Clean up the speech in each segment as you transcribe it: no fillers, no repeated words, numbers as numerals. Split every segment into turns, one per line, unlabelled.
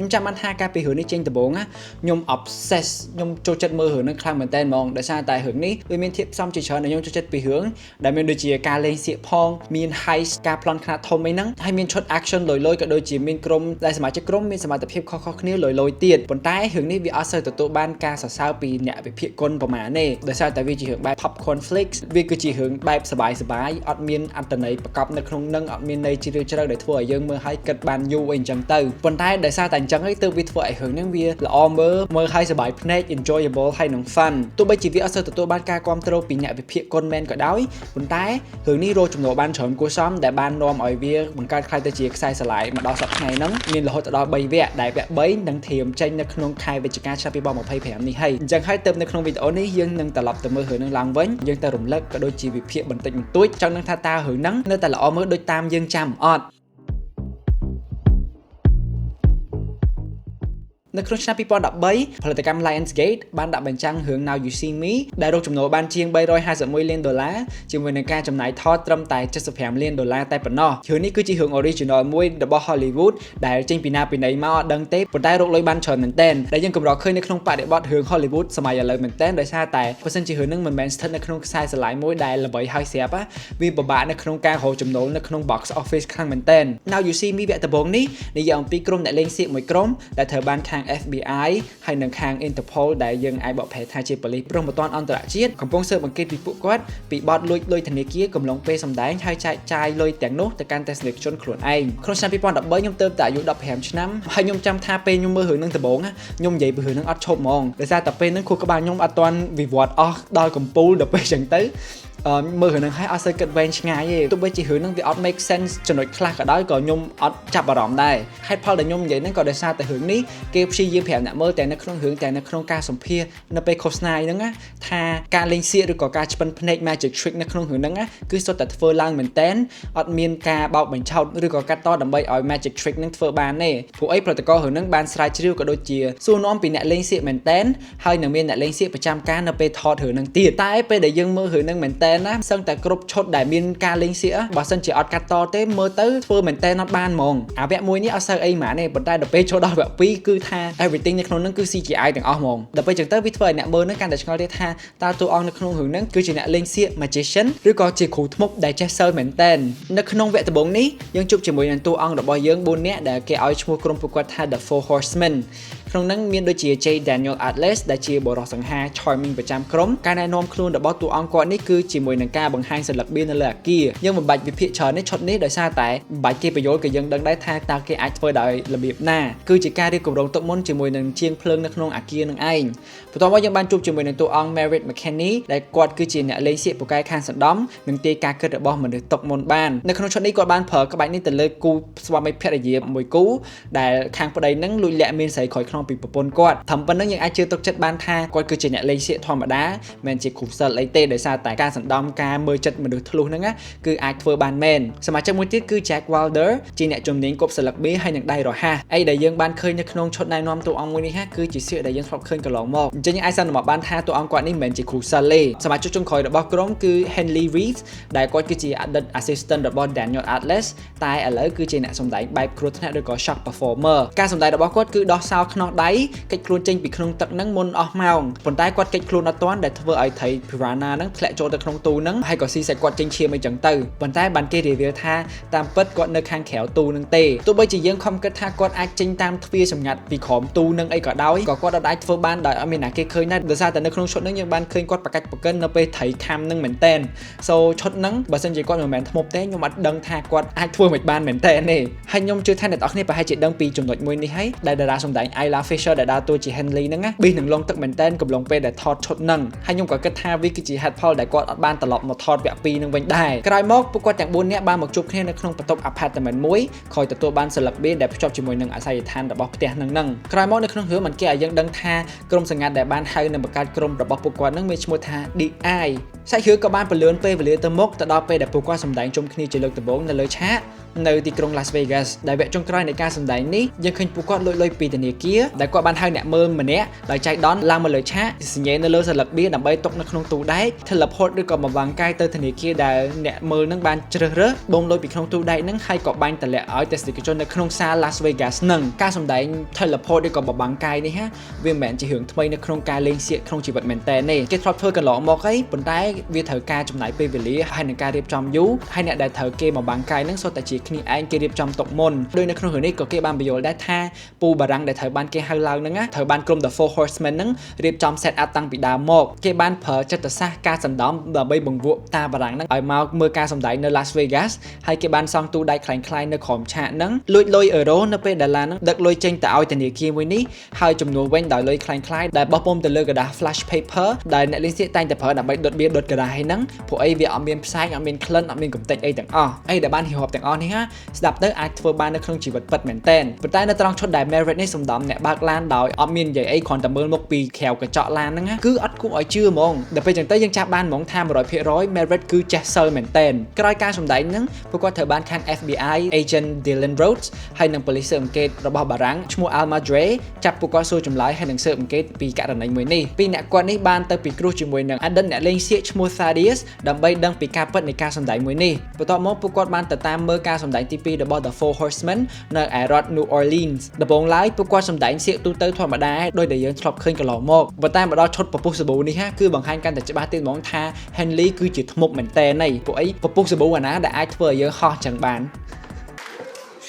ខ្ញុំចាំបានថាកាលពីរឿងនេះចេញដំបូងណាខ្ញុំ obsess ខ្ញុំចូលចិត្តមើលរឿងហ្នឹងខ្លាំងមែនតើហ្មងដោយសារតែរឿងនេះវាមានធាតុផ្សំជាច្រើនដែលខ្ញុំចូលចិត្តពីរឿងដែលមានដូចជាការលេងសៀកផងមាន heist ការប្លន់ខ្នាតធំអីហ្នឹងហើយមានឈុត action លយៗក៏ដូចជាមានក្រុមដែលសមាជិកក្រុមមានសមត្ថភាពខុសៗគ្នាលយៗទៀតប៉ុន្តែរឿងនេះវាអត់សូវទទួលបានការសរសើរពីអ្នកវិភាគគុណប្រមាណទេដោយសារតែវាជារឿងបែប popcorn flicks វាគឺជារឿងបែបសប្បាយសប្បាយអត់មានអត្ថន័យប្រកបនៅក្នុងនឹងអត់មានន័យជ្រាលជ្រៅដែលធ្វើឲ្យយើងមើលឲ្យគិតបានយូរអីអញ្ចឹងទៅប៉ុន្តែដោយសារតែអញ្ចឹងឯងទើបវាធ្វើឲ្យរឿងហ្នឹងវាល្អមើលមើលឲ្យសប្បាយភ្នែក enjoyable ហើយនឹង fun ទោះបីជាវាអត់សូវទទួលបានការគ្រប់គ្រងពីអ្នកវិភាគគុណមែនក៏ដោយប៉ុន្តែរឿងនេះរកចំណូលបានច្រើនគួរសមដែលបាននាំឲ្យវាបង្កើតក្លាយទៅជាខ្សែស្រឡាយមកដល់សប្តាហ៍ថ្ងៃហ្នឹងមានរហូតដល់3វគ្គដែលវគ្គ3នឹងត្រៀមចេញនៅក្នុងខែវិច្ឆិកាឆ្នាំ2025នេះហើយអញ្ចឹងហើយទើបនៅក្នុងវីដេអូនេះយើងនឹងត្រឡប់ទៅមើលរឿងហ្នឹងឡើងវិញយើងទៅរំលឹកក៏ដូចជាវិភាគបន្តិចបន្តួចចង់ដឹងថាតើរឿងហ្នឹងនៅតែល្អមើលដូចតាមយើងចាំអត់នៅក្នុងឆ្នាំ2013ផលិតកម្ម Lionsgate បានដាក់បញ្ចាំងរឿង Now You See Me ដែលរកចំណូលបានជាង351លានដុល្លារជាមួយនឹងការចំណាយថតត្រឹមតែ75លានដុល្លារតែប៉ុណ្ណោះរឿងនេះគឺជារឿង original មួយរបស់ Hollywood ដែលចេញពីណាពីណីមកអត់ដឹងទេប៉ុន្តែរកលុយបានច្រើនមែនទែនដែលយើងកម្រឃើញនៅក្នុងបរិបទរឿង Hollywood សម័យឥឡូវមែនទែនដោយសារតែបើសិនជារឿងហ្នឹងមិនមែនស្ថិតនៅក្នុងខ្សែស្រឡាយមួយដែលល្បីហើយស្រាប់វាពិបាកនៅក្នុងការរកចំណូលនៅក្នុង box office ខ្លាំងមែនទែន Now You See Me វគ្គដំបូងនេះនិយាយអំពីក្រុមអ្នកលេងសៀកមួយក្រុមដែលត្រូវបានខាង FBI ហើយនិងខាង Interpol ដែលយើងអាចបកប្រែថាជាប៉ូលីសព្រហ្មទណ្ឌអន្តរជាតិកំពុងស៊ើបអង្កេតពីពួកគាត់ពីបទលួចលុយធនាគារកំឡុងពេលសម្ដែងហើយចែកចាយលុយទាំងនោះទៅកាន់ទស្សនិកជនខ្លួនឯងក្នុងឆ្នាំ2013ខ្ញុំទើបតែអាយុ15ឆ្នាំហើយខ្ញុំចាំថាពេលខ្ញុំមើលរឿងហ្នឹងដំបូងខ្ញុំនិយាយពីរឿងហ្នឹងអត់ឈប់ហ្មងដោយសារតែពេលហ្នឹងខួរក្បាលខ្ញុំអត់ទាន់វិវត្តអស់ដល់កំពូលដល់ពេលចឹងទៅមើលរឿងហ្នឹងហើយអត់សូវគិតវែងឆ្ងាយទេទោះបីជារឿងហ្នឹងវាអត់ make sense ចំណុចខ្លះក៏ដោយក៏ខ្ញុំអត់ចាប់អារម្មណ៍ដែរហេតុផលដែលខ្ញុំនិយាយហ្នឹងក៏ដោយសារតែរឿងនេះគេព្យាយាមប្រាប់អ្នកមើលតែនៅក្នុងរឿងតែនៅក្នុងការសម្ភាសនៅពេលឃោសនាហ្នឹងណាថាការលេងសៀកឬក៏ការឆ្ពិនភ្នែក magic trick នៅក្នុងរឿងហ្នឹងណាគឺសុទ្ធតែធ្វើឡើងមែនតែនអត់មានការបោកបញ្ឆោតឬក៏កាត់តដើម្បីឲ្យ magic trick ហ្នឹងធ្វើបានទេព្រោះអីផលិតកររឿងហ្នឹងបានស្រាវជ្រាវក៏ដូចជាសួរនាំពីអ្នកលេងសៀកមែនតែនហើយនឹងមានអ្នកលេងសៀកប្រចាំការនៅពេលថតរឿងហ្នឹងទៀតតែពេលដែលយើងមើលរឿងហ្នឹងមែនតែនណាសឹងតែគ្រប់ឈុតដែលមានការលេងសៀកបើសិនជាអត់កាត់តទេមើលទៅធ្វើមែនតែនអត់បានហ្មងអាវគ្គមួយនេះអត់សូវអីហ្មងទេប៉ុន្តែដល់ពេលចូលដល់វគ្គ2គឺថា everything នៅក្នុងហ្នឹងគឺ CGI ទាំងអស់ហ្មងដល់ពេលចឹងទៅវាធ្វើឲ្យអ្នកមើលហ្នឹងកាន់តែឆ្ងល់ទៀតថាតើតួអង្គនៅក្នុងរឿងហ្នឹងគឺជាអ្នកលេងសៀក magician ឬក៏ជាគ្រូធ្មប់ដែលចេះសិលមែនតែននៅក្នុងវគ្គដំបូងនេះយើងជួបជាមួយនឹងតួអង្គរបស់យើង4នាក់ដែលគេឲ្យឈ្មោះក្រុមពួកគាត់ថា The Four Horsemen ក្នុងហ្នឹងមានដូចជា J Daniel Atlas ដែលជាបុរសសង្ហា charming ប្រចាំក្រុមការណែនាំខ្លួនរបស់តួអង្គគាត់នេះគឺជាមួយនឹងការបង្ហាញសន្លឹកបៀនៅលើអាគារយើងមិនបាច់វិភាគច្រើននេះឈុតនេះដោយសារតែមិនបាច់គេបញ្យល់ក៏យើងដឹងដែរថាតើគេអាចធ្វើដោយរបៀបណាគឺជាការរៀបគម្រោងទុកមុនជាមួយនឹងជាងភ្លើងនៅក្នុងអាគារនឹងឯងបន្ទាប់មកយើងបានជួបជាមួយនឹងតួអង្គ Merritt McKinney ដែលគាត់គឺជាអ្នកលេងសៀកពូកែខាងសណ្ដំនិងទាយការគិតរបស់មនុស្សទុកមុនបាននៅក្នុងឈុតនេះគាត់បានប្រើក្បាច់នេះទៅលើគូស្វាមីភរិយាមួយគូដែលខាងប្តីនឹងលួចលាក់មានស្រីក្រោយខ្នងពីប្រពន្ធគាត់ធ្វើប៉ុណ្ណឹងយើងអាចជឿទុកចិត្តបានថាគាត់គឺជាអ្នកលេងសៀកធម្មតាមិនជាគ្រូសិលអីទេដោយសារតែការសណ្ដំការមើលចិត្តមនុស្សធ្លុះហ្នឹងគឺអាចធ្វើបានមែនសមាជិកមួយទៀតគឺ Jack Wilder ជាអ្នកជំនាញគប់សន្លឹកបៀហើយនឹងដៃរហ័សអីដែលយើងបានឃើញនៅក្នុងឈុតណែនាំតួអង្គមួយនេះគឺជាសៀកដែលយើងធ្លាប់ឃើញកន្លងមកអញ្ចឹងយើងអាចសន្មតបានថាតួអង្គគាត់នេះមិនមែនជាគ្រូសិលទេសមាជិកចុងក្រោយរបស់ក្រុមគឺ Henley Reeves ដែលគាត់គឺជាអតីត assistant របស់ Daniel Atlas តែឥឡូវគឺជាអ្នកសម្ដែងបែបគ្រោះថ្នាក់ឬក៏ shock performer ការសម្ដែងរបស់គាត់គឺដោះសោខ្នោះដៃគេចខ្លួនចេញពីក្នុងទឹកហ្នឹងមុនអស់ម៉ោងប៉ុន្តែគាត់គេចខ្លួនអត់ទាន់ដែលធ្វើឲ្យត្រី piranha ហ្នឹងធ្លាក់ចូលទៅក្នុងទូហ្នឹងហើយក៏ស៊ីសាច់គាត់ចេញឈាមអីចឹងទៅប៉ុន្តែបានគេ reveal ថាតាមពិតគាត់នៅខាងក្រៅទូហ្នឹងទេទោះបីជាយើងខំគិតថាគាត់អាចចេញតាមទ្វារសម្ងាត់ពីក្រោមទូហ្នឹងអីក៏ដោយក៏គាត់អត់អាចធ្វើបានដោយអត់មានណាគេឃើញដែរដោយសារតែនៅក្នុងឈុតហ្នឹងយើងបានឃើញគាត់ប្រកាច់ប្រកិននៅពេលត្រីខាំហ្នឹងមែនតែន so ឈុតហ្នឹងបើសិនជាគាត់មិនមែនធ្មប់ទេខ្ញុំអត់ដឹងថាគាត់អាចធ្វើមិនបានមែនតែនទេហើយខ្ញុំជឿថាអ្នកនរគ្នាប្រហែលជាដឹងពីចំណុចមួយនេះហើយដែលតារាសម្ដែង Isla Fisher ដែលដើរតួជា Henley ហ្នឹងណាប៊ីសនឹងលងទឹកមែនតែនកំឡុងពេលដែលថតឈុតហ្នឹងហើយខ្ញុំក៏គិតថាវាគឺជាហេតុផលដែលគាត់អត់បានត្រឡប់មកថតវគ្គ2ហ្នឹងវិញដែរក្រោយមកពួកគាត់ទាំង4នាក់បានមកជួបគ្នានៅក្នុងបន្ទប់ apartment មួយក្រោយទទួលបានសន្លឹកបៀដែលភ្ជាប់ជាមួយនឹងអាសយដ្ឋានរបស់ផ្ទះហ្នឹងហ្នឹងក្រោយមកនៅក្នុងរឿងมันគេឲ្យយើងដឹងថាក្រុមសង្ងាត់ដែលបានហៅនឹងបង្កើតក្រុមរបស់ពួកគាត់ហ្នឹងមានឈ្មោះថា DI សាច់រឿងក៏បានពន្លឿនពេលវេលាទៅមុខទៅដល់ពេលដែលពួកគាត់សម្ដែងជុំគ្នាជាលើកដំបូងនៅលើឆាក នៅទីក្រុង Las Vegas ដែលវគ្គចុងក្រោយនៃការសម្ដែងនេះយើងឃើញពួកគាត់លួចលុយពីធនាគារដែលគាត់បានហៅអ្នកមើលម្នាក់ដោយចៃដន្យឡើងមកលើឆាកសញ្ញេនៅលើសន្លឹកបៀដើម្បីទុកនៅក្នុងទូដែក teleport ឬក៏បំបាំងកាយទៅធនាគារដែលអ្នកមើលនឹងបានជ្រើសរើសបូមលុយពីក្នុងទូដែកហ្នឹងហើយក៏បាញ់តម្លាក់ឲ្យទស្សនិកជននៅក្នុងសាល Las Vegas ហ្នឹងការសម្ដែង teleport ឬក៏បំបាំងកាយនេះហាវាមិនមែនជារឿងថ្មីនៅក្នុងការលេងសៀកក្នុងជីវិតមែនតើទេគេធ្លាប់ធ្វើកន្លងមកអីប៉ុន្តែវាត្រូវការចំណាយពេលវេលាហើយនឹងការរៀបចំយូរហើយអ្នកដែលត្រូវគេបំបាំងកាយហ្នឹងសុទ្ធតែជាគ្នាឯងគេរៀបចំទុកមុនដោយនៅក្នុងរឿងនេះក៏គេបានពន្យល់ដែរថាពូបារាំងដែលត្រូវបានគេហៅឡើងហ្នឹងណាត្រូវបានក្រុម The Four Horsemen ហ្នឹងរៀបចំ set up តាំងពីដើមមកគេបានប្រើចិត្តសាស្ត្រការសណ្ដំដើម្បីបង្វក់តាបារាំងហ្នឹងឲ្យមកមើលការសម្ដែងនៅ Las Vegas ហើយគេបានសង់ទូដែកក្លាយៗនៅក្រោមឆាកហ្នឹងលួចលុយអឺរ៉ូនៅពេលដែលឡានហ្នឹងដឹកលុយចេញទៅឲ្យធនាគារមួយនេះហើយជំនួសវិញដោយលុយក្លាយៗដែលបោះពុម្ពទៅលើក្រដាស flash paper ដែលអ្នកលេងសៀកតែងតែប្រើដើម្បីដុតបៀដុតក្រដាសហ្នឹងព្រោះអីវាអត់មានផ្សែងអត់មានក្លិនអត់មានកំទេចអីទាំងអស់អីដែលបានរៀបរាប់ទាំងអស់នេះហាស្ដាប់ទៅអាចធ្វើបាននៅក្នុងជីវិតពិតមែនទែនប៉ុន្តែនៅត្រង់ឈុតដែល Merritt នេះសំដំអ្នកបើកឡានដោយអត់មាននិយាយអីគ្រាន់តែមើលមុខពីក្រៅកញ្ចក់ឡានហ្នឹងណាគឺអត់គួរឲ្យជឿហ្មងដល់ពេលចឹងទៅយើងចាប់បានហ្មងថា100% Merritt គឺចេះសិលមែនទែនក្រោយការសម្ដែងហ្នឹងពួកគាត់ត្រូវបានខាង FBI agent Dylan Rhodes ហើយនិងប៉ូលីសស៊ើបអង្កេតរបស់បារាំងឈ្មោះ Alma Dre ចាប់ពួកគាត់សួរចម្លើយហើយនិងស៊ើបអង្កេតពីករណីមួយនេះពីរអ្នកគាត់នេះបានទៅពិគ្រោះជាមួយនឹងអតីតអ្នកលេងសៀកឈ្មោះ Thaddeus ដើម្បីដឹងពីការពិតនៃការសម្ដែងមួយនេះបន្ទាប់មកពួកគាត់បានទៅតាមមើលការសម្ដែងទី2របស់ The Four Horsemen នៅឯរដ្ឋ New Orleans ដំបូងឡើយពួកគាត់សម្ដែងសៀកទូទៅធម្មតាដោយដែលយើងធ្លាប់ឃើញកន្លងមកប៉ុន្តែមកដល់ឈុតពពុះសាប៊ូនេះហាគឺបង្ហាញកាន់តែច្បាស់ទៀតហ្មងថា Henley គឺជាធ្មប់មែនតើណីពួកអីពពុះសាប៊ូអាណាដែលអាចធ្វើឲ្យយើងហោះចឹងបាន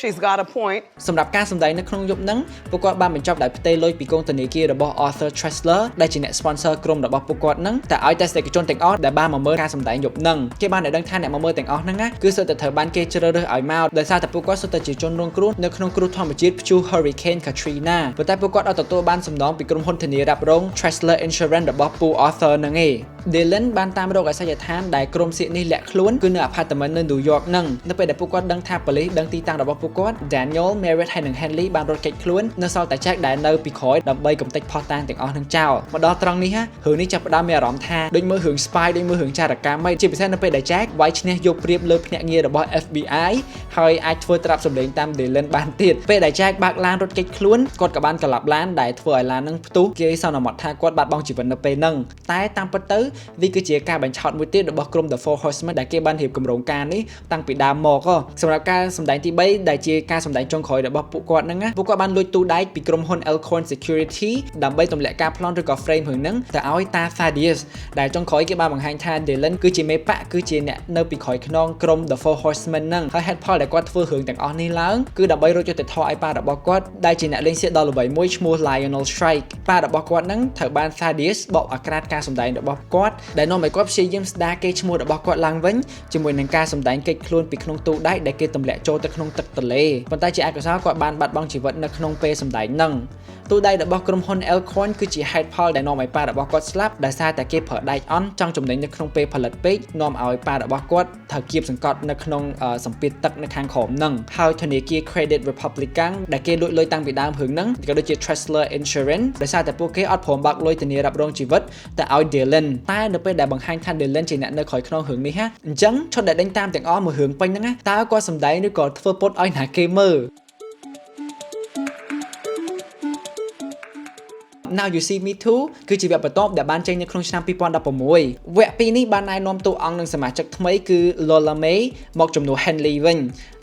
She's got a point.
សម្រាប់ការសម្ដែងនៅក្នុងយប់ហ្នឹងពួកគាត់បានបញ្ចប់ដោយផ្ទេរលុយពីកងធនាគាររបស់ Arthur Tressler ដែលជាអ្នក sponsor ក្រុមរបស់ពួកគាត់ហ្នឹងតែឲ្យទស្សនិកជនទាំងអស់ដែលបានមកមើលការសម្ដែងយប់ហ្នឹងគេបានឲ្យដឹងថាអ្នកមកមើលទាំងអស់ហ្នឹងណាគឺសុទ្ធតែត្រូវបានគេជ្រើសរើសឲ្យមកដោយសារតែពួកគាត់សុទ្ធតែជាជនរងគ្រោះនៅក្នុងគ្រោះធម្មជាតិព្យុះ Hurricane Katrina ប៉ុន្តែពួកគាត់អត់ទទួលបានសំណងពីក្រុមហ៊ុនធានារ៉ាប់រង Tressler Insurance របស់ពូ Arthur ហ្នឹងឯង Dylan បានតាមរកអាសយដ្ឋានដែលក្រុមសៀកនេះលាក់ខ្លួនគឺនៅ apartment នៅ New York ហ្នឹងនៅពេលដែលពួកគាត់ដឹងថាប៉ូលីសដឹងទីតាំងរបស់ពួកគាត់ Daniel, Merritt ហើយនិង Henley បានរត់គេចខ្លួននៅសល់តែ Jack ដែលនៅពីក្រោយដើម្បីកំទេចភស្តុតាងទាំងអស់នឹងចោលមកដល់ត្រង់នេះហ่ะរឿងនេះចាប់ផ្ដើមមានអារម្មណ៍ថាដូចមើលរឿង spy ដូចមើលរឿងចារកម្មហើយជាពិសេសនៅពេលដែល Jack វាយឈ្នះយកប្រៀបលើភ្នាក់ងាររបស់ FBI ហើយអាចធ្វើត្រាប់សម្លេងតាម Dylan បានទៀតពេលដែល Jack បើកឡានរត់គេចខ្លួនគាត់ក៏បានក្លាប់ឡានដែលធ្វើឲ្យឡាននឹងផ្ទុះគេសន្មតថាគាត់បាត់បង់ជីវិតនៅពេលហ្នឹងតែតាមពិតទៅវាគឺជាការបញ្ឆោតមួយទៀតរបស់ក្រុម The Four Horsemen ដែលគេបានរៀបគម្រោងការនេះតាំងពីដើមមកហ៎សម្រាប់ការសម្ដែងទី3ដែលជាការសម្ដែងចុងក្រោយរបស់ពួកគាត់ហ្នឹងណាពួកគាត់បានលួចទូដែកពីក្រុមហ៊ុន Elkhorn Security ដើម្បីទម្លាក់ការប្លន់ឬក៏ frame រឿងហ្នឹងទៅឲ្យតា Thaddeus ដែលចុងក្រោយគេបានបង្ហាញថា Dylan គឺជាមេបក្សគឺជាអ្នកនៅពីក្រោយខ្នងក្រុម The Four Horsemen ហ្នឹងហើយហេតុផលដែលគាត់ធ្វើរឿងទាំងអស់នេះឡើងគឺដើម្បីរកយុត្តិធម៌ឲ្យប៉ារបស់គាត់ដែលជាអ្នកលេងសៀកដ៏ល្បីមួយឈ្មោះ Lionel Shrike ប៉ារបស់គាត់ហ្នឹងត្រូវបាន Thaddeus បកអាក្រាតការសម្ដែងរបស់គាត់ដែលនាំឲ្យគាត់ព្យាយាមស្ដារកេរ្តិ៍ឈ្មោះរបស់គាត់ឡើងវិញជាមួយនឹងការសម្ដែងគេចខ្លួនពីក្នុងទូដែកដែលគេទម្លាក់ចូលទៅក្នុងទឹកទន្លេប៉ុន្តែជាអកុសលគាត់បានបាត់បង់ជីវិតនៅក្នុងពេលសម្ដែងហ្នឹងទូដែករបស់ក្រុមហ៊ុន Elkhorn គឺជាហេតុផលដែលនាំឲ្យប៉ារបស់គាត់ស្លាប់ដោយសារតែគេប្រើដែកអន់ចង់ចំណេញនៅក្នុងពេលផលិតពេកនាំឲ្យប៉ារបស់គាត់ត្រូវគៀបសង្កត់នៅក្នុងសម្ពាធទឹកនៅខាងក្រោមហ្នឹងហើយធនាគារ Credit Republican ដែលគេលួចលុយតាំងពីដើមរឿងហ្នឹងក៏ដូចជា Tressler Insurance ដោយសារតែពួកគេអត់ព្រមបើកលុយធានារ៉ាប់រងជីវិតតែឲ្យ Dylan តែនៅពេលដែលបង្ហាញថា Dylan ជាអ្នកនៅក្រោយខ្នងរឿងនេះហាអញ្ចឹងឈុតដែលដេញតាមទាំងអស់មួយរឿងពេញហ្នឹងណាតើគាត់សម្ដែងឬក៏ធ្វើពុតឲ្យណាគេមើល Now You See Me Too គឺជាវគ្គបន្ទាប់ដែលបានចេញនៅក្នុងឆ្នាំ2016វគ្គពីរនេះបានណែនាំតួអង្គនិងសមាជិកថ្មីគឺ Lola May មកជំនួស Henley វិញ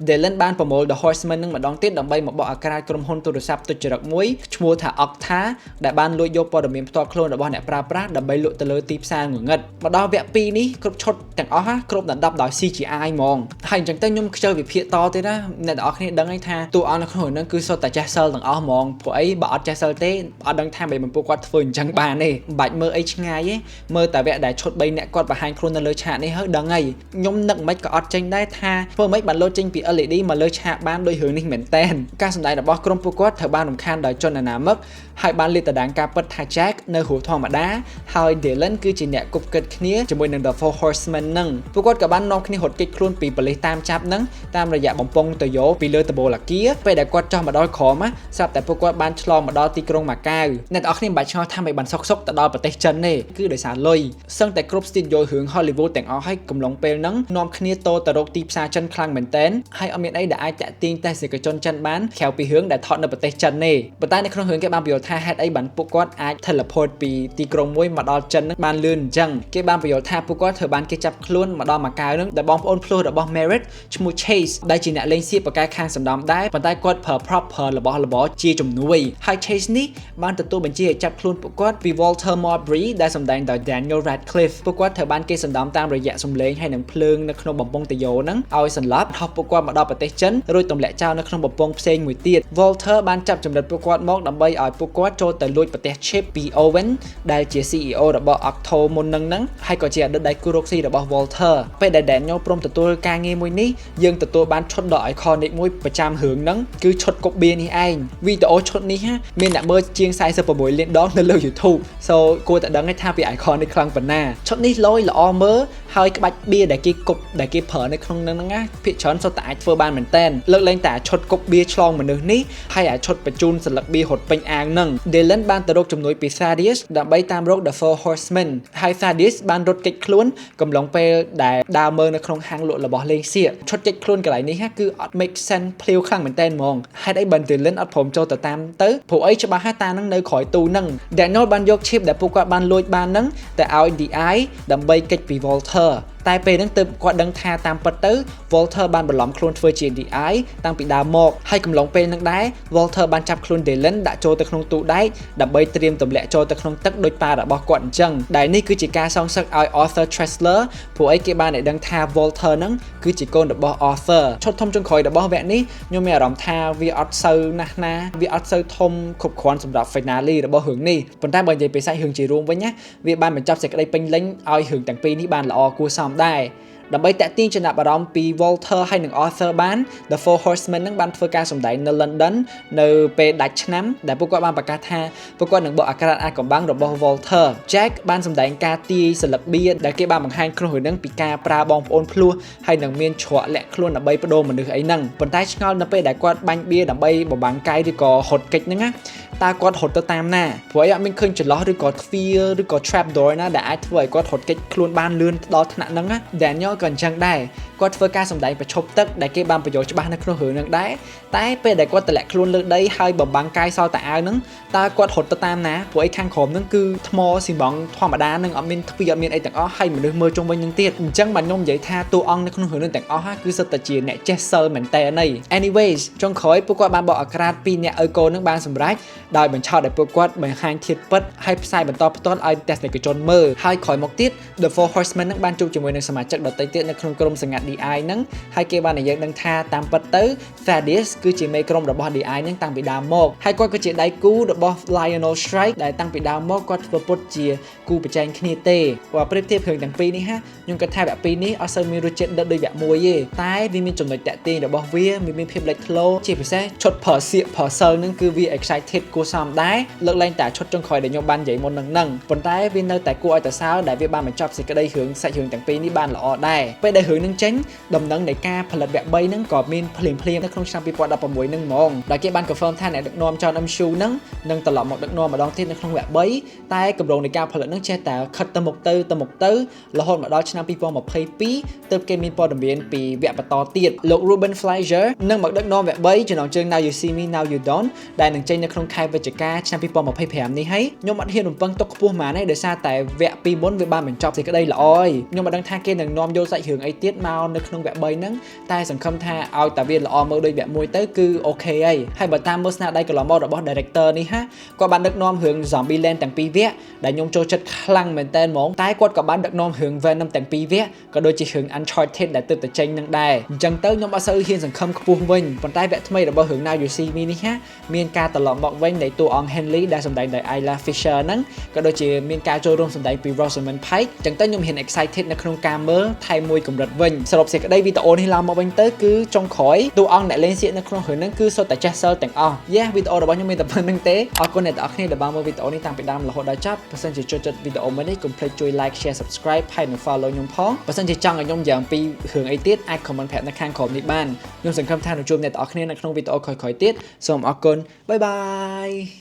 Dylan បានប្រមូល The Horsemen នឹងម្ដងទៀតដើម្បីមកបកអាក្រាតក្រុមហ៊ុនទូរស័ព្ទទុច្ចរិតមួយឈ្មោះថា Octa ដែលបានលួចយកព័ត៌មានផ្ទាល់ខ្លួនរបស់អ្នកប្រើប្រាស់ដើម្បីលក់ទៅលើទីផ្សារងងឹតមកដល់វគ្គ2នេះគ្រប់ឈុតទាំងអស់គ្រប់ដណ្ដប់ដោយ CGI ហ្មងហើយអញ្ចឹងទៅខ្ញុំខ្ជិលវិភាគតទៀតណាអ្នកទាំងអស់គ្នាដឹងហើយថាតួអង្គនៅក្នុងហ្នឹងគឺសុទ្ធតែចេះសិលទាំងអស់ហ្មងព្រោះអីបើអត់ចេះសិលទេអត់ដឹងថាមិនពួកគាត់ធ្វើអញ្ចឹងបានទេមិនបាច់មើលអីឆ្ងាយទេមើលតែវគ្គដែលឈុត3នាក់គាត់បង្ហាញខ្លួននៅលើឆាកនេះហើយដឹងហើយខ្ញុំនឹកមិនក៏អត់ចេញដែរថាធ្វើម៉េចបានលោតចេញពី LED មកលើឆាកបានដោយរឿងនេះមែនតែនការសម្ដែងរបស់ក្រុមពួកគាត់ត្រូវបានរំខានដោយជនអនាមិកហើយបានលាតត្រដាងការពិតថា Jack នៅរស់ធម្មតាហើយ Dylan គឺជាអ្នកគប់គិតគ្នាជាមួយនឹង The Four Horsemen ហ្នឹងពួកគាត់ក៏បាននាំគ្នារត់គេចខ្លួនពីប៉ូលីសតាមចាប់ហ្នឹងតាមរយៈបំពង់ទុយោពីលើដំបូលអាគារពេលដែលគាត់ចុះមកដល់ក្រោមស្រាប់តែពួកគាត់បានឆ្លងមកដល់ទីក្រុងម៉ាកាវអ្នកទាំង អ្នកទាំងអស់គ្នាមិនបាច់ឆ្ងល់ថាមិនបានសុកសុកទៅដល់ប្រទេសចិនទេគឺដោយសារលុយសឹងតែគ្រប់ studio រឿង Hollywood ទាំងអស់ហើយកំឡុងពេលហ្នឹងនាំគ្នាតទៅរកទីផ្សារចិនខ្លាំងមែនទែនហើយអត់មានអីដែលអាចតាក់ទាញទស្សនិកជនចិនបានក្រៅពីរឿងដែលថតនៅប្រទេសចិនទេប៉ុន្តែនៅក្នុងរឿងគេបានពន្យល់ថាហេតុអីបានពួកគាត់អាច teleport ពីទីក្រុងមួយមកដល់ចិនហ្នឹងបានលឿនអញ្ចឹងគេបានពន្យល់ថាពួកគាត់ត្រូវបានគេចាប់ខ្លួនមកដល់ម៉ាកាវហ្នឹងដែលបងប្អូនភ្លោះរបស់ Merritt ឈ្មោះ Chase ដែលជាអ្នកលេងសៀកបកកែខាងសំដំដែរប៉ុន្តែគាត់ប្រើ prop ប្រើរបស់របរជាជំនួយហើយ Chase នេះបានទទួលបញ្ជាឲ្យចាប់ខ្លួនពួកគាត់ពី Walter Mobry ដែលសម្ដែងដោយ Daniel Radcliffe ពួកគាត់ត្រូវបានគេសណ្ដំតាមរយៈសំឡេងហើយនិងភ្លើងនៅក្នុងបំពង់តយោហ្នឹងឲ្យសន្លប់ហោះពួកគាត់មកដល់ប្រទេសចិនរួចទម្លាក់ចោលនៅក្នុងបំពង់ផ្សេងមួយទៀត Walter បានចាប់ចំណិតពួកគាត់មកដើម្បីឲ្យពួកគាត់ចូលទៅលួចប្រទេស chip ពី Owen ដែលជា CEO របស់ Octo មុននឹងហ្នឹងហើយក៏ជាអតីតដៃគូរកស៊ីរបស់ Walter ពេលដែល Daniel ព្រមទទួលការងារមួយនេះយើងទទួលបានឈុតដ៏ iconic មួយប្រចាំរឿងហ្នឹងគឺឈុតកុកបៀនេះឯងវីដេអូឈុតនេះមានអ្នកមើលជាង46លានដងនៅលើ YouTube so គួរតែដឹងថាវា iconic ខ្លាំងប៉ុណ្ណាឈុតនេះលយល្អមើលហើយក្បាច់បៀដែលគេគប់ដែលគេប្រើនៅក្នុងហ្នឹងណាភាគច្រើនសុទ្ធតែអាចធ្វើបានមែនតែនលើកលែងតែឈុតគប់បៀឆ្លងមនុស្សនេះហើយអាឈុតបញ្ជូនសន្លឹកបៀរត់ពេញអាងហ្នឹង Dylan បានទៅរកជំនួយពី Thaddeus ដើម្បីតាមរក The Four Horsemen ហើយ Thaddeus បានរត់គេចខ្លួនកំឡុងពេលដែលដើរមើលនៅក្នុងហាងលក់របស់លេងសៀកឈុតគេចខ្លួនកន្លែងនេះគឺអត់ make sense ភ្លាវខ្លាំងមែនតែនហ្មងហេតុអីបាន Dylan អត់ព្រមចូលទៅតាមទៅព្រោះអីច្បាស់ហើយតានឹងនៅក្រោយទូហ្នឹង Daniel បានយក chip ដែលពួកគាត់បានលួចបានហ្នឹងទៅឲ្យ DI ដើម្បីគេចពី Walter តែពេលហ្នឹងទើបគាត់ដឹងថាតាមពិតទៅ Walter បានបន្លំខ្លួនធ្វើជា DI តាំងពីដើមមកហើយកំឡុងពេលហ្នឹងដែរ Walter បានចាប់ខ្លួន Dylan ដាក់ចូលទៅក្នុងទូដែកដើម្បីត្រៀមទម្លាក់ចូលទៅក្នុងទឹកដោយប៉ារបស់គាត់អញ្ចឹងដែលនេះគឺជាការសងសឹកឲ្យ Arthur Tressler ព្រោះអីគេបានឲ្យដឹងថា Walter ហ្នឹងគឺជាកូនរបស់ Arthur ឈុតធំចុងក្រោយរបស់វគ្គនេះខ្ញុំមានអារម្មណ៍ថាវាអត់សូវណាស់ណាវាអត់សូវធំគ្រប់គ្រាន់សម្រាប់ finale របស់រឿងនេះប៉ុន្តែបើនិយាយពីសាច់រឿងជារួមវិញណាវាបានបញ្ចប់សេចក្តីពេញលេញឲ្យរឿងទាំងពីរនេះបានល្អគួរសមដែរដើម្បីតាក់ទាញចំណាប់អារម្មណ៍ពី Walter ហើយនិង Arthur បាន The Four Horsemen នឹងបានធ្វើការសម្ដែងនៅ London នៅពេលដាច់ឆ្នាំដែលពួកគាត់បានប្រកាសថាពួកគាត់នឹងបកអាក្រាតអាថ៌កំបាំងរបស់ Walter Jack បានសម្ដែងការទាយសន្លឹកបៀដែលគេបានបង្ហាញក្នុងរឿងហ្នឹងពីការប្រើបងប្អូនភ្លោះហើយនឹងមានច្រកលាក់ខ្លួនដើម្បីបដូរមនុស្សអីហ្នឹងប៉ុន្តែឆ្ងល់នៅពេលដែលគាត់បាញ់បៀដើម្បីបំបាំងកាយឬក៏ហត់គេចហ្នឹងណាតើគាត់រត់ទៅតាមណាព្រោះអីអត់មានឃើញចន្លោះឬក៏ទ្វារឬក៏ trap door ណាដែលអាចធ្វើឲ្យគាត់រត់គេចខ្លួនបានលឿនដល់ថ្នាក់ហ្នឹងណា Daniel ក៏អញ្ចឹងដែរគាត់ធ្វើការសម្ដែងប្រឈប់ទឹកដែលគេបានបញ្យល់ច្បាស់នៅក្នុងរឿងហ្នឹងដែរតែពេលដែលគាត់តម្លាក់ខ្លួនលើដីហើយបំបាំងកាយសល់តែអាវហ្នឹងតើគាត់រត់ទៅតាមណាព្រោះអីខាងក្រោមហ្នឹងគឺថ្មស៊ីម៉ងធម្មតាហ្នឹងអត់មានទ្វារអត់មានអីទាំងអស់ហើយមនុស្សមើលជុំវិញហ្នឹងទៀតអញ្ចឹងបាទខ្ញុំនិយាយថាតួអង្គនៅក្នុងរឿងហ្នឹងទាំងអស់គឺសុទ្ធតែជាអ្នកចេះសិលមែនតើណី Anyways ចុងក្រោយពួកគាត់បានបកអាក្រាតពីអ្នកឪកូនហ្នឹងបានសម្រេចដោយបញ្ឆោតឲ្យពួកគាត់បង្ហាញធាតុពិតហើយផ្សាយបន្តផ្ទាល់ឲ្យទស្សនិកជនមើលហើយក្រោយមកទៀត The Four Horsemen ហ្នឹងបានជួបជាមួយនឹងសមាជិកដទៃទៀតនៅក្នុងក្រុមសង្ងាត់ DI ហ្នឹងហើយគេបានឲ្យយើងដឹងថាតាមពិតទៅ Thaddeus គឺជាមេក្រុមរបស់ DI ហ្នឹងតាំងពីដើមមកហើយគាត់ក៏ជាដៃគូរបស់ Lionel Shrike ដែលតាំងពីដើមមកគាត់ធ្វើពុតជាគូប្រជែងគ្នាទេបើប្រៀបធៀបរឿងទាំងពីរនេះហាខ្ញុំគិតថាវគ្គពីរនេះអត់សូវមានរសជាតិដិតដូចវគ្គមួយទេតែវាមានចំណុចតាក់ទាញរបស់វាមានភាពលេចធ្លោជាពិសេសឈុតប្រើសៀកប្រើសិលហ្នឹងគឺវា excited គួរសមដែរលើកលែងតែឈុតចុងក្រោយដែលខ្ញុំបាននិយាយមុននឹងហ្នឹងប៉ុន្តែវានៅតែគួរឲ្យសរសើរដែលវាបានបញ្ចប់សេចក្តីរឿងសាច់រឿងទាំងពីរនេះបានល្អដែរពេលដែលរឿងហ្នឹងចេញដំណឹងនៃការផលិតវគ្គ3ហ្នឹងក៏មានភ្លាមភ្លាមនៅក្នុងឆ្នាំ2016ហ្នឹងហ្មងដែលគេបាន confirm ថាអ្នកដឹកនាំ Jon M. Chu ហ្នឹងនឹងត្រឡប់មកដឹកនាំម្ដងទៀតនៅក្នុងវគ្គ3តែគម្រោងនៃការផលិតហ្នឹងចេះតែខិតទៅមុខទៅទៅមុខទៅរហូតមកដល់ឆ្នាំ2022ទើបគេមានព័ត៌មានពីវគ្គបន្តទៀតលោក Ruben Fleischer នឹងមកដឹកនាំវគ្គ3ចំណងជើង Now You See Me Now You Don't ដែលនឹងចេញនៅក្នុងខែវិច្ឆិកាឆ្នាំ2025នេះហើយខ្ញុំអត់ហ៊ានរំពឹងទុកខ្ពស់ហ្មងទេដោយសារតែវគ្គពីមុនវាបានបញ្ចប់សេចក្តីល្អហើយខ្ញុំមិនដឹងថាគេនឹងនាំយកសាច់រឿងអីទៀតមកនៅក្នុងវគ្គ3ហ្នឹងតែសង្ឃឹមថាឲ្យតែវាល្អមើលដូចវគ្គ1ទៅគឺ OK ហើយហើយបើតាមមើលស្នាដៃកន្លងមករបស់ director នេះហាគាត់បានដឹកនាំរឿង Zombieland ទាំងពីរវគ្គដែលខ្ញុំចូលចិត្តខ្លាំងមែនតើហ្មងតែគាត់ក៏បានដឹកនាំរឿង Venom ទាំងពីរវគ្គក៏ដូចជារឿង Uncharted ដែលទើបតែចេញនឹងដែរអញ្ចឹងទៅខ្ញុំអត់សូវហ៊ានសង្ឃឹមខ្ពស់វិញប៉ុន្តែវគ្គថ្មីរបស់រឿង Now You See Me នេះហាមានការត្រឡប់មកវិញនៃតួអង្គ Henley ដែលសម្ដែងដោយ Isla Fisher ហ្នឹងក៏ដូចជាមានការចូលរួមសម្ដែងពី Rosamund Pike អញ្ចឹងទៅខ្ញុំហ៊ាន excited នៅក្នុងការមើលថែមមួយកម្រិតវិញសរុបសេចក្តីវីដេអូនេះឡើងមកវិញទៅគឺចុងក្រោយតួអង្គអ្នកលេងសៀកនៅក្នុងរឿងហ្នឹងគឺសុទ្ធតែចេះសិលទាំងអស់យ៉ាវីដេអូរបស់ខ្ញុំមានតែប៉ុណ្្នឹងទេអរគុណអ្នកទាំងអស់គ្នាដែលបានមើលវីដេអូនេះតាំងពីដើមរហូតដល់ចប់បើសិនជាចូលចិត្តវីដេអូមួយនេះកុំភ្លេចជួយ like, share, subscribe ហើយនិង follow ខ្ញុំផងបើសិនជាចង់ឲ្យខ្ញុំយ៉ាងពីរឿងអីទៀតអាច comment ប្រាប់នៅខាងក្រោមនេះបានខ្ញុំសង្ឃឹមថានឹងជួបអ្នកទាំងអស់គ្នានៅក្នុងវីដេអូក្រោយៗទៀតសូមអរគុណ bye bye.